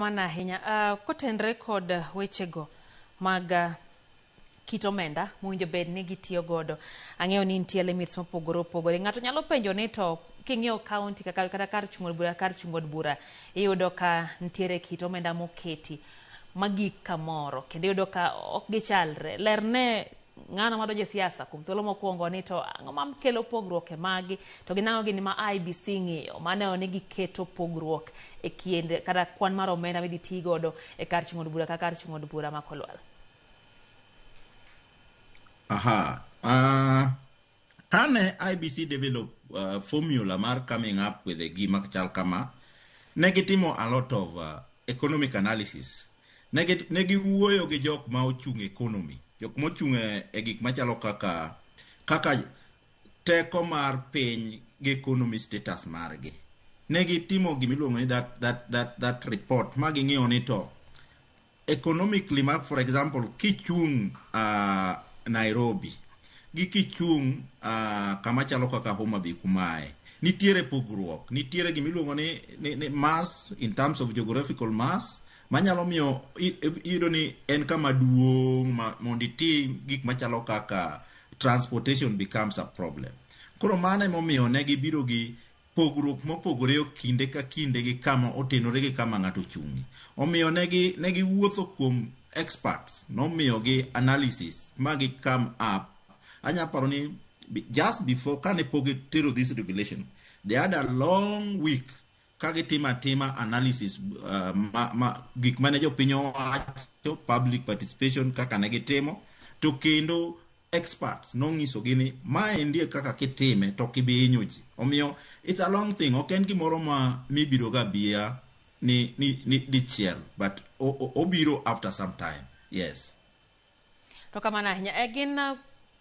Erokamano ahinya. Kotenre kod wechego mag kit omenda mowinjo bed ni gitiyo godo, ang'eyo ni nitie limits mopogore opogore. Ng'ato nyalo penjo ni to king'iyo county kaka kata kar chung' od bura kar chung' od bura, iyudo ka nitiere kit omenda moketi magik kamoro kendo iyudo ka ok gichalre. Lerne ng'ano madonjo e siasa kuom thuolo mokwongo ni to ang'o makelo pogruok e magi to gin ang'o gini ma IEBC ng'iyo maneno ni giketo pogruok e kind kata kwan mar omenda midhi ti godo e kar chung' od bura ka kar chung' od bura ma Kolwal. Aha. Kane IEBC develop formula mar coming up with a gima chal kama, ne gitimo a lot of economic analysis. Ne giwuoyo gi jok ma ochung' economy, jok mochung' e gik machalo kaka teko mar piny gi economy status margi. Ne gitimo gimiluongo ni that report ma ging'iyo ni to economically ma, for example, kichung' Nairobi gi kichung' kama chalo kaka Homa Bay kumae, nitiere pogruok, nitiere gimiluongo ni mass in terms of geographical mass manyalo miyo iyudo ni en kama duong' ma mondo itim gik machalo kaka transportation becomes a problem. Koro mano emomiyo ne gibiro gi pogruok mopogore e kinde ka kinde gi kama otenore gi kama ng'ato ochung'e. Omiyo ne giwuotho kuom experts nomiyogi analysis ma gi come up. Anya paro ni just before kane pok gitero this regulation, they had a long week ka gitimo atima analysis ma gik mane jopiny owacho, public participation kaka ne gitimo, to kendo experts nong'isogi ni maendi e kaka kitime to ok ibi hinyo ji. Omiyo it's a long thing, ok en gimoro ma mibiro ga biya ni dichiel, but obiro after some time. Yes. To kamano ahinya. E gin